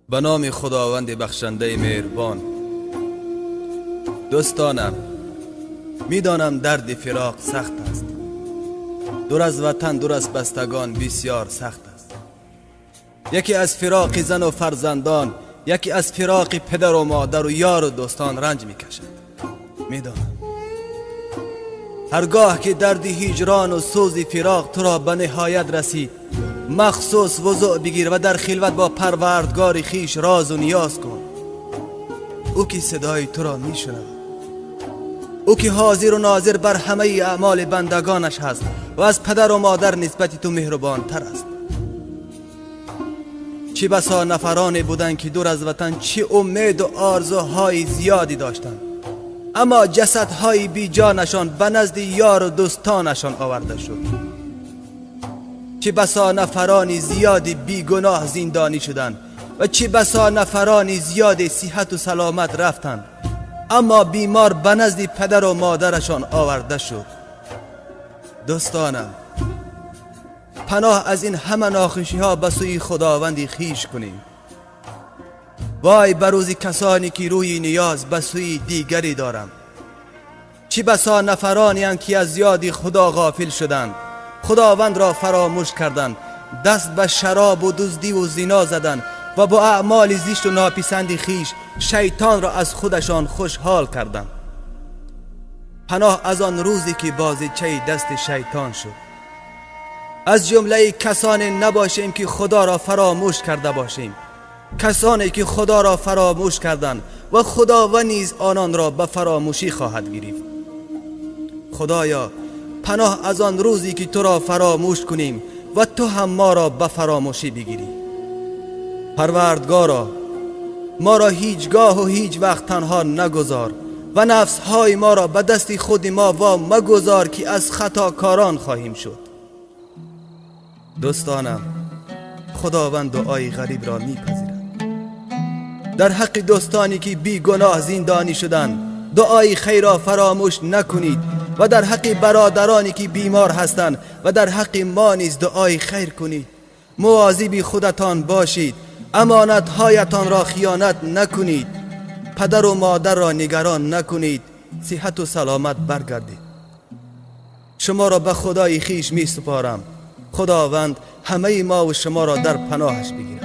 Ба номи Худованди бахшандаи меҳрубон. Дӯстонам, медонам, дарди фироқ сахт аст. Дур аз ватан, дур аз бастагон бисёр сахт аст. Яке аз фироқи зану фарзандон, яке аз фироқи падару модару ёру дӯстон ранҷ мекашад. Медонам, ҳаргоҳ ки дарди ҳиҷрону сӯзи фироқ туро ба ниҳоят расид, махсус вузӯ бигир ва дар хилват бо Парвардгори хиш розу ниёз кун. Ӯ ки садои туро мешунавад, ӯ ки ҳозиру нозир бар ҳамаи аъмоли бандагонаш ҳаст ва аз падару модар нисбати ту меҳрубонтар аст. Чӣ басо нафароне буданд, ки дур аз ватан чӣ умеду орзуҳои зиёде доштанд, аммо ҷасадҳои беҷонашон ба назди ёру дӯстонашон оварда шуд. Чӣ басо нафарони зиёди бигуноҳ зиндонӣ шуданд ва чӣ басо нафарони зиёди сиҳату саломат рафтанд, аммо бемор ба назди падару модарашон оварда шуд. Дӯстонам, паноҳ аз ин ҳама нохушиҳо ба сӯи Худованди хиш кунем. Вой ба рӯзи касоне ки рӯи ниёз ба сӯи дигаре доранд. Чӣ басо нафаронеанд, ки аз ёди Худо ғофил шуданд, Худовандро фаромӯш карданд, даст ба шаробу дуздиву зино заданд ва бо аъмоли зишту нописанди хиш шайтонро аз худашон хушҳол карданд. Паноҳ аз он рӯзе ки бозичаи дасти шайтон шуд. Аз ҷумлаи касоне набошем, ки Худоро фаромӯш карда бошем. Касоне ки Худоро фаромӯш карданд ва Худованд низ ононро ба фаромӯшӣ хоҳад гирифт. Худоё, паноҳ аз он рӯзе ки туро фаромӯш кунем ва ту ҳам моро ба фаромӯшӣ бигирӣ. Парвардгоро, моро ҳеҷ гоҳу ҳеҷ вақт танҳо нагузор ва нафсҳои моро ба дасти худи мо во магузор, ки аз хатокорон хоҳем шуд. Дӯстонам, Худованд дуои ғарибро мепазирад. Дар ҳаққи дӯстоне ки бигуноҳ зиндонӣ шуданд, дуои хайрро фаромӯш накунед ва дар ҳаққи бародароне ки бемор ҳастанд ва дар ҳаққи мо низ дуои хайр кунед. Мувозиби худатон бошед, амонатҳоятонро хиёнат накунед, падару модарро нигарон накунед. Сиҳату саломат баргардед. Шуморо ба Худои хиш месупорам. Худованд ҳамаи мову шуморо дар паноҳаш бигирад.